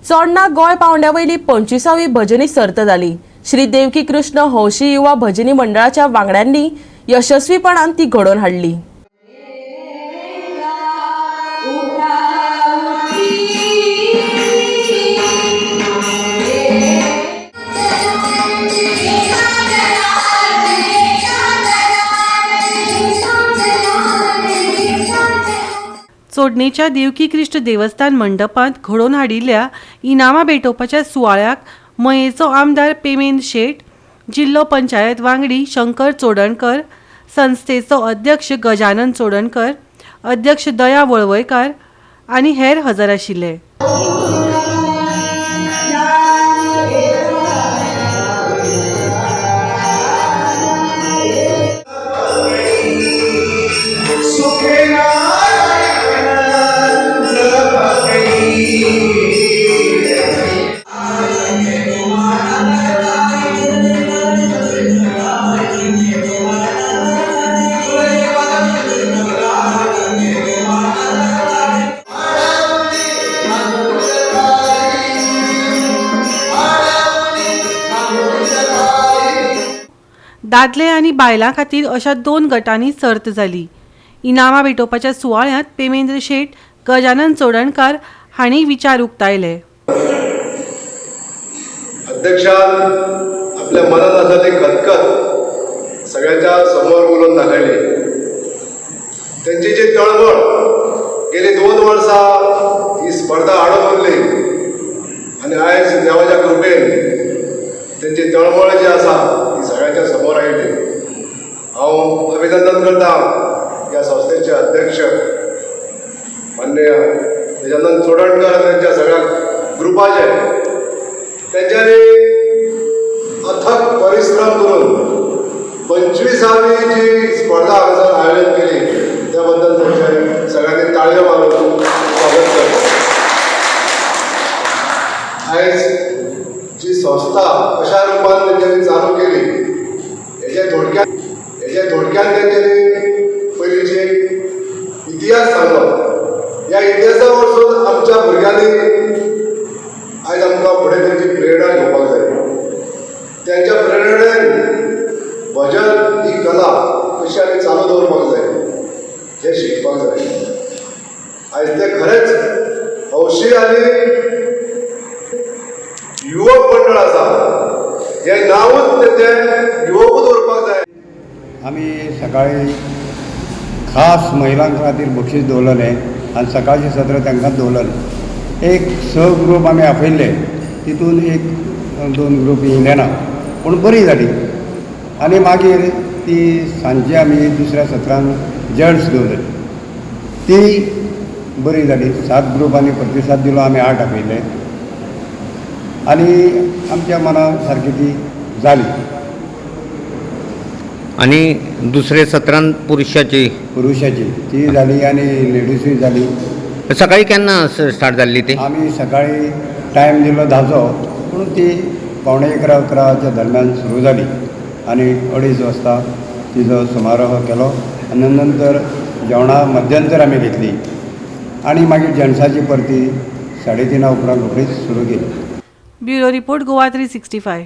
चोडणा गोंय पावंड्या वयली 25वी भजनी सर्त जाली. श्री देवकी कृष्ण हौशी युवा भजनी मंडळाच्या वांगड्यांनी यशस्वीपणान ती घडोवन हाडली. चोडणेच्या देवकी कृष्ण देवस्थान मंडपांत घडोवन हाडिल्ल्या इनामां भेटोवपाच्या सुवाळ्याक मयेचो आमदार पेमेंद शेट, जिल्लो पंचायत वांगडी शंकर चोडणकर, संस्थेचो अध्यक्ष गजानन चोडणकर, अध्यक्ष दया वळवयकार आनी हेर हजर आशिल्ले. दादले आनी बायलां खातीर अशा दोन गटांनी सर्त जाली. इनामां भेटोवपाच्या सुवाळ्यांत पेमेंद्र शेट, गजानन चोडणकार हांणी विचार उक्तायले. अध्यक्षान आपल्या मनात आसा ती खतखत सगळ्यांच्या समोर उलोवन दाखयली. त्यांची जी तळमळ गेली 2 वर्सां ही स्पर्धा हाडून उरली आनी आयज देवाच्या कृपेन त्यांची तळमळ जी आसा ती सगळ्यांच्या समोर आयली. हांव अभिनंदन करता ह्या संस्थेचे अध्यक्ष माननीय गजानन चोडणकर आनी त्यांच्या सगळ्या ग्रुपाचे. त्यांच्यानी अथक परिश्रम करून 25वी जी स्पर्धा हांगासर आयोजन केली त्याबद्दल त्यांच्या सगळ्यांनी ताळयो मारून स्वागत करतो. आयज जी संस्था अशा रुपान तेंच्यांनी चालू केली, हेच्या थोडक्यात तेंच्यांनी पयलींचे इतिहास सांगलो. ह्या इतिहासा वरसून आमच्या भुरग्यांनी आयज आमकां फुडें तेंची प्रेरणा घेवपाक जाय. त्यांच्या प्रेरणेन भजन ही कला कशी आमी चालू दवरपाक जाय हें शिकपाक जाय. आयज ते खरेंच हौशी आनी युवक मंडळ आसा, हें नांवूच तें युवकूच उरपाक जाय. आमी सकाळी खास महिलां खातीर बक्षीस दवरलेलें आनी सकाळचें सत्र तांकांच दवरलेलें. एक 6 ग्रूप आमी आपयल्ले, तितून 1-2 ग्रूप येयले ना, पूण बरी जाली. आनी मागीर ती सांजची आमी दुसऱ्या सत्रान जंट्स दवरले, ती बरी जाली. 7 ग्रुपांनी प्रतिसाद दिलो, आमी 8 आपयले आनी आमच्या मना सारकी ती जाली. आणि दुसरे सत्रान पुरुषाची? पुरुषाची ती जाली आनी लेडीसूय जाली. सकाळी केन्ना स्टार्ट जाल्ली ती? आमी सकाळी टायम दिलो 10चो, पूण ती 10:45 11च्या दरम्यान सुरू जाली आनी 2:30 वाजता तिजो समारोह केलो आनी नंतर जेवणा मध्यंतर आमी घेतली आनी मागीर जेंट्साची परती 3:30 उपरांत रोखडीच सुरू केली. Bureau report, Goa 365.